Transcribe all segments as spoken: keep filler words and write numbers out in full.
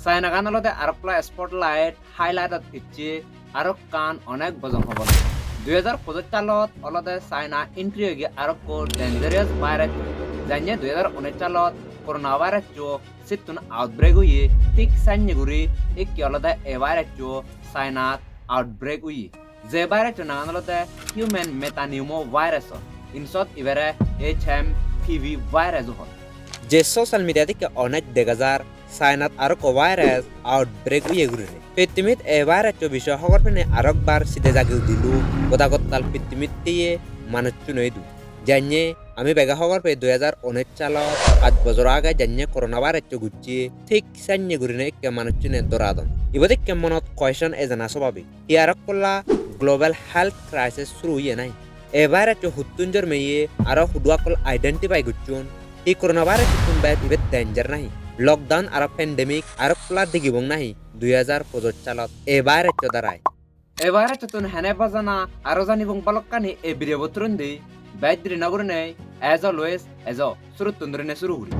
China gan olode arokla spotlight highlight ot ecche, arokkan onek bojong hobor. Dui hajar pojoj salot olode China entry oye arokko dangerous virus, janye dui hajar unis salot corona virus o sittun outbreak oye, thik sanye guri ikke olode ei virus o China t outbreak oye. Je virus o nangan olode human metapneumovirus, insot ibere H M P V virus o hon. Je social media dikke onek dega jar, China t arokko virus outbreak oye gurinei. Pittimit ei virus o bishoye hobor pene arokbar side jagi udilo, goda gottal pittimit tiye manuchchun oidu. Janye ami bege hobor pei dui hajar unis salot pach bojor age janye corona virus o gucche, thik sanye gurinei ikke manuchchune doradon. Ibot ikke monot question ejana sobabik. Hi arokkolla global health crisis suru oye nahi? Ei virus o huttun jormeye aro hudu akkol identify gucchon? Hi corona virus uttun bej ibet danger nahi? Lockdown aro pandemic arokkolla digibong nahi dui hajar pojoj salot ei virus o darai? Ei virus uttun hene bajana aro janibong balokkani ei video bo thurendi. Bej deri no gurinei, as always, ejo suruttun dhurinei suru guri.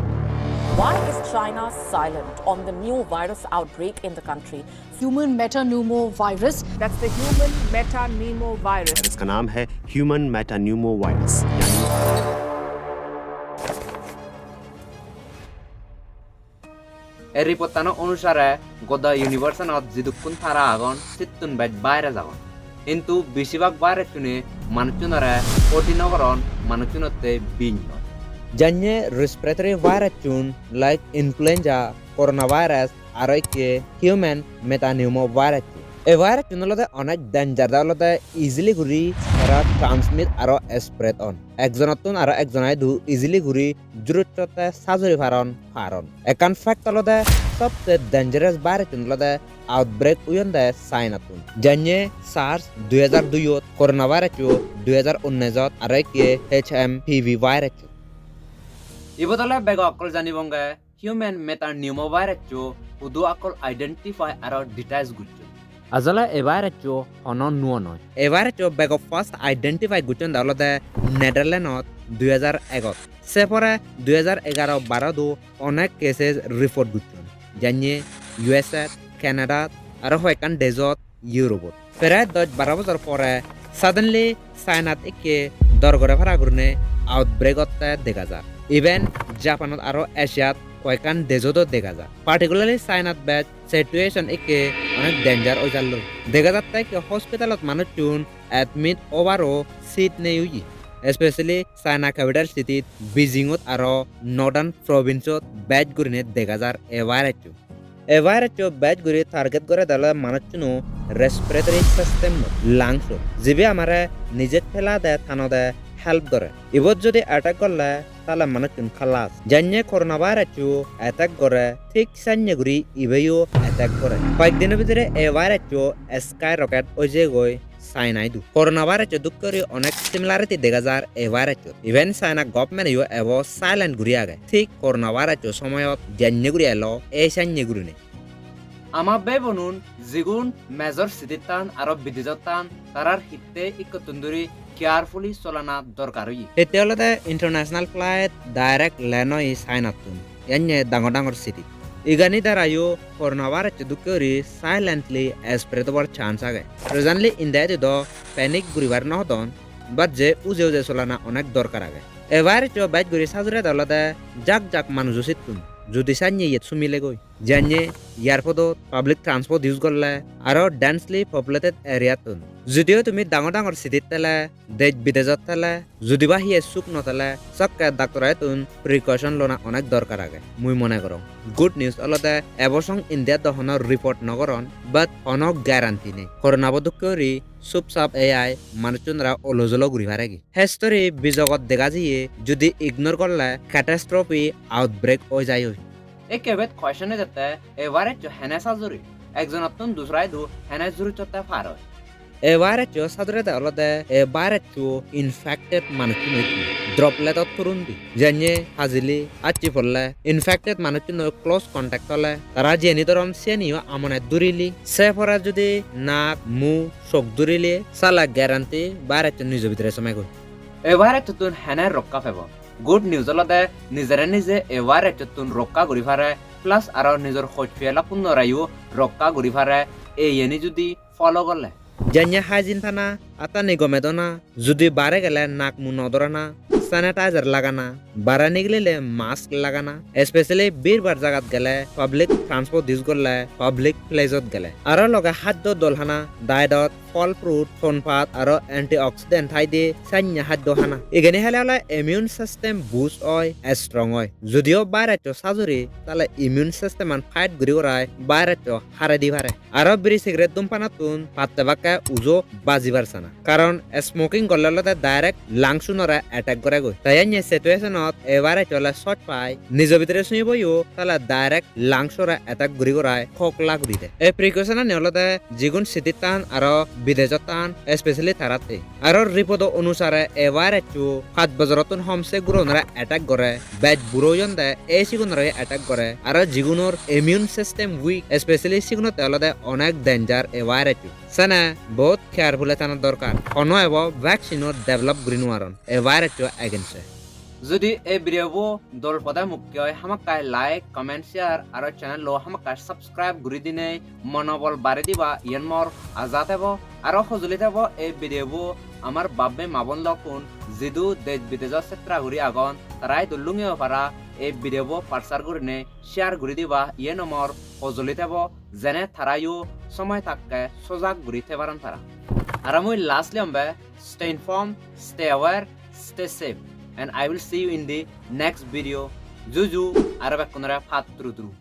Why is China silent on the new virus outbreak in the country? Human metapneumovirus. That's the human metapneumovirus. इसका नाम है human metapneumovirus, यानी Ei report ano onusare goda universe anot jidukkun tara agon, sittun bej virus agon. Hintu besibak virus une manuchunore hoti no goron, manuchunotte bich noi. Janye respiratory virus un like influenza, coronavirus, aro ikke human metapneumovirus. Ei virus un olode onek danger, da olode easily guri tara transmit aro spread on. Ekjonottun aro ekjona idu easily guri jurucchotte sajuri paron, paron. Ekkan fact olode sobse dangerous virus un olode outbreak oyonde China tun. Janye SARS dui hajar dui ot, coronavirus o dui hajar unnis ot, aro ikke H M P V virus o. Ibot ole bego okkol janibonge human metapneumovirus o hudu okkol identify aro detect gocchon. Ajole ei virus o hono nuo noi. Ei virus o bego first identify gocchonde olode Netherlands ot dui hajar egot. Se pore dui hajar egaro baro do onek cases report gocchon, janye U S A, Canada, aro hoyekkan dejot, Europe ot. Prai dosh baro bojor pore suddenly China t ikke dor gore para gurine outbreak otte dega jar. Even Japan ot aro Asia t hoyekkan dejot o dega jar. Particularly China t bej situation ikke onek danger oi jalloi. Dega jatte ikke hospital ot manuchun admit obar o seat nei oye. Especially China capital city t Beijing ot aro northern province ot bej gurine dega jar ei virus o. Ei virus o bej guri target gorede ole manuchuno respiratory system ot, lungs ot, jibe amare nijej pelade tanode help gore. Ibot jodi attack gorle tale manuchun khalas. Janye coronavirus o attack gore, thik sanye guri ibeyo attack gore. Hoyek dino bidire ei virus o skyrocket oi jeyegoi China idu. Coronavirus o dokke guri onek similarity dega jar ei virus ot. Even China government o ebo silent guri age. Thik coronavirus o somoyot janye guri elo, ei sanye gurine. Ama bebonun jigun major city tan aro bidejot tan, tarar hitte ikkottun duri carefully solana dorkar oye. Hitte olode international flight direct land oye China tun, yanye dangor dangor city. Igani darayo coronavirus dokke guri silently spread obar chance age. Presently India idu do panic guribar no hodon, but je uje uje solana onek dorkar age. Ei virus o bej guri sajurede olode jak jak manujo sittun, judi sanye iyet sumilegoi. Janye airport ot, public transport use gorle, aro densely populated area tun. Judiyo tumi dangor dangor city t thele, dej bidejot thele, judiba hiye suk no thele, sokke doctor-e tun precaution lona onek dorkar age, mui mone gorong. Good news olode ebo song India do hono report no goron, but hono guarantee nei. Corona bo dokke guri sup sap A I manuchunore olo jolo guri paregi. History bijogot dega jiye, judi ignore gorle catastrophe outbreak oi jai oi. Ikke ibet question ejette, ei virus o hene sajuri? Ekjonottun dusra idu hene juri sotte par oi? Ei virus o sajurede olode ei virus o infected manuchun oitte, droplet ot thurundi. Janye hajili, acchi polle, infected manuchunoi close contact ole, tara jeni doron siyeniyo amone durile, se pore judi nak, mu, sok durile, sale guarantee virus o nijo bidire somegoi. Ei virus ottun hene rokka pebo? Good news olode nijere nije ei virus-ottun rokka guri pare, plus aro nijor hospitalakunnoreyo rokka guri pare, ei iyeni judi follow gorle. Janye hygiene thana, attani gome dona, judi bare gele nak mu no dorana, sanitizer lagana, bare nigilile mask lagana, especially bir bar jagat gele public transport use gorle, public place-ot gele. Aro loge haddo dol hana, diet-ot phol fruit, thon pat aro antioxidant thaide sanye haddo hana. Igeni hele ole immune system boost oi, strong oi. Judiyo virus-o sajuri, tale immune system-an fight guri gorai virus-o haredi pare. Aro biri cigarette dhumpanattun patte bakke ujo bajibar sana. Karon smoking gorle olode direct lungs-unore attack goregoi. Tai enne situation-ot ei virus-o ole sot pai, nijo bidire sumiboyo, tale direct lungs-ore attack guri gorai hokla guri de. Ei precaution-ani olode jigun city-t tan aro bidejot tan, especially taratte. Aro report-o onusare ei virus-o pach bojorottun hom se guronore attack gore, bej buro oyonde ei sigunore attack gore. Aro jigunor immune system weak, especially sigunotte olode onek danger ei virus-o. Sene bahut careful-e thana dorkar. Hono ebo vaccine-o develop guri nw paron ei virus-o against-e. Judi ei video bo dol pode mukke oi, hamakkai like, comment, share aro channel-o hamakkai subscribe guri dinei monobol bari diba, iyen mor aja thebo. Aro hojoli thebo ei video bo amar bab bei ma bon lokkun jidu dej bidejot setra guri agon, tara idu lungiyo para ei video bo parsar gurinei share guri diba, iyen mor hojoli thebo, jene tarayo somoi thakke sojak guri thei paron tara. Aro mui lastly hombe, stay informed, stay aware, stay safe, and I will see you in the next video. Juju, aro bekkunore patturu turu.